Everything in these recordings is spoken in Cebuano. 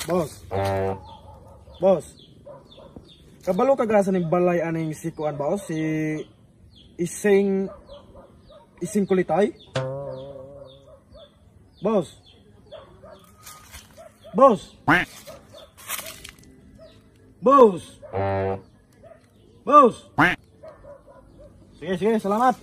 Boss. Boss. Kabalo ka gasa ning balay aning si kuan ba si Ising Ising Kulitay? Boss. Boss. Boss. Boss. Sige, sige, salamat.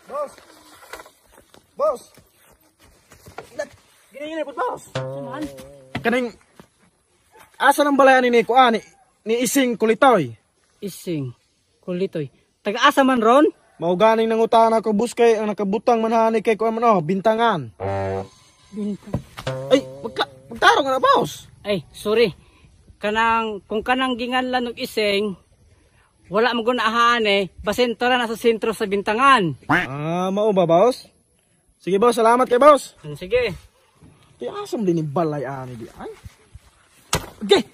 Boss. Boss. Gini po, boss. Saan? Kaning asa nang balayan ni kuan ni Ising Kulitoy? Ising. Kulitoy. Taga-asa man ron? Mao ganing nangutana ko boss kay ang nakabutang manhani kay kuan man oh, bintangan. Bintang. Ay, magtarong ka na, boss. Ay, sorry. Kanang, kung kanang ginganlan og Ising, wala mo gunahaan eh. Basin ra na sa sentro sa Bintangan. Ah, mao ba, boss? Sige, boss, salamat kay boss. Sige. Di asam din ni balay ani di ay. Okay.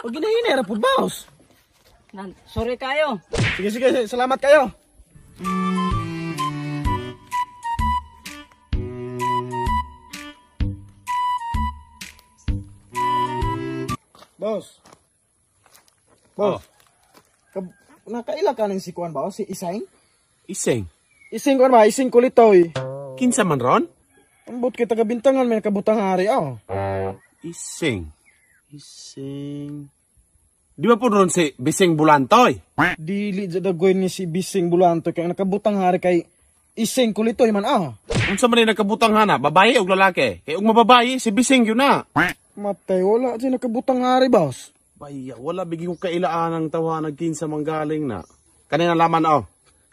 Pag ginahinay ra pud, boss. Nan, sorry kayo. Sige, sige, salamat kayo. Boss. Boss. Oh. Nakaila ka ng si kuan ba? Si Ising? Ising. Ising kuan ba? Ising Kulitoy. Kinsa man ron? Ambot kay taga Bintangan may nakabutang hari oh. Ising. Ising. Di ba po ron si Bising Bulantoy? Dili jud dagoy ni si Bising Bulantoy kay ang nakabutang hari kay Ising Kulitoy man ah. Unsa man ni nakabutang hana, babae og lalaki? Kay og mababae si Bising yun na. Matay wala siya nakabutang hari, boss. Baya, wala bigi ko kailaan ang tawanan kinsa man galing na. Kanina laman oh.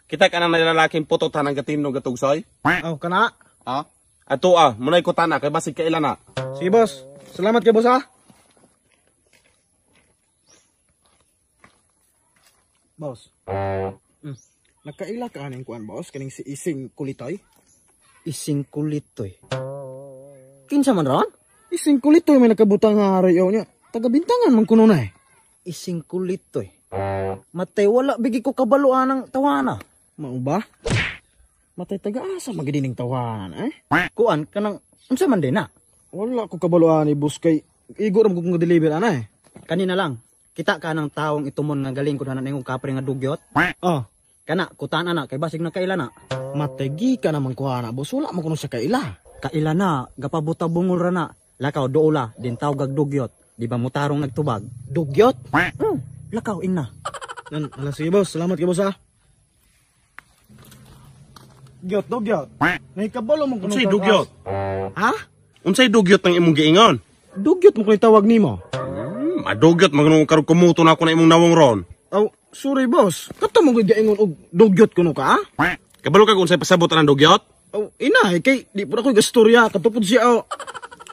Kita ka na lalaking putot hanang gatimnog gatugsoy? Oh, kana. Ha? Ato ah, munay ko tana kay basig kaila na. Sige, boss. Salamat kay boss ha. Boss. Nakaila ka aning kuan, boss, kaning si Ising Kulitoy? Ising Kulitoy. Kinsa man ron? Ising Kulitoy may nakabutang hari oh niya. Taga Bintangan man kuno na eh. Ising Kulitoy. Matay wala bigi ko kabaloan ang tawana. Mao ba? Matay taga asa magidining tawana eh? Kuan kanang unsa man din na? Wala ko kabaloan ni boss kay igo ra man ko deliver ana eh. Kanina lang kita ka ng taong itumon nga galing ko na ningong kapre nga dugyot. Oh, Kana kutan ana kay basig na kaila na. matay gi ka naman kuha na boss, wala man kuno siya kaila. Kaila na gapabuta bungol ra na. Lakaw doula din tawag ag dugyot. Di ba mutarong nagtubag? Dugyot? Lakaw ingna. Nan, ala sige boss, salamat kay boss ha. Gyot, dugyot. Nahikabalo mo kuno. Unsay dugyot? Ha? Unsay dugyot ang imong giingon? Dugyot mo kuno tawag nimo. Madugyot man karong kumuto na ako na imong nawong ron. Aw, sorry boss. Kato mo gud gaingon og dugyot kuno ka? Ha? Kabalo ka kung unsay pasabot ang dugyot? Aw, inahay kay di pud ako gastorya katupod siya aw.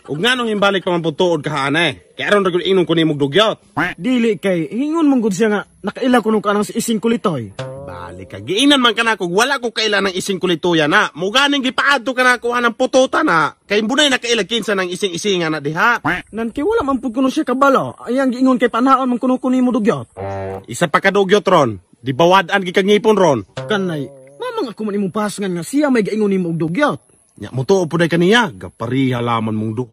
Ug nganong imbalik pa man pud tuod ka ana eh. Kay aron ra gud ingon ko nimog dugyot. Dili kay hingon mong gud siya nga nakaila kuno ka nang si Ising Kulitoy. Balik ka. Giinan man ka na kung wala ko kaila ng Ising Kulitoya na. Muganing gipaadto ka na kuha ng pututan na. Kay bunay nakaila kinsa ng ising-isinga na diha. Nan kay wala man pud kuno siya kabalo. Ayang giingon kay panhaon man kuno nimo dugyot. Isa pa ka dugyot ron. Di bawad-an gikangipon ron. Kanay, mamang ako man imong pasngan nga siya may gaingon nimo og dugyot. Nya mutuo pud ay kaniya. Gapariha laman mong du.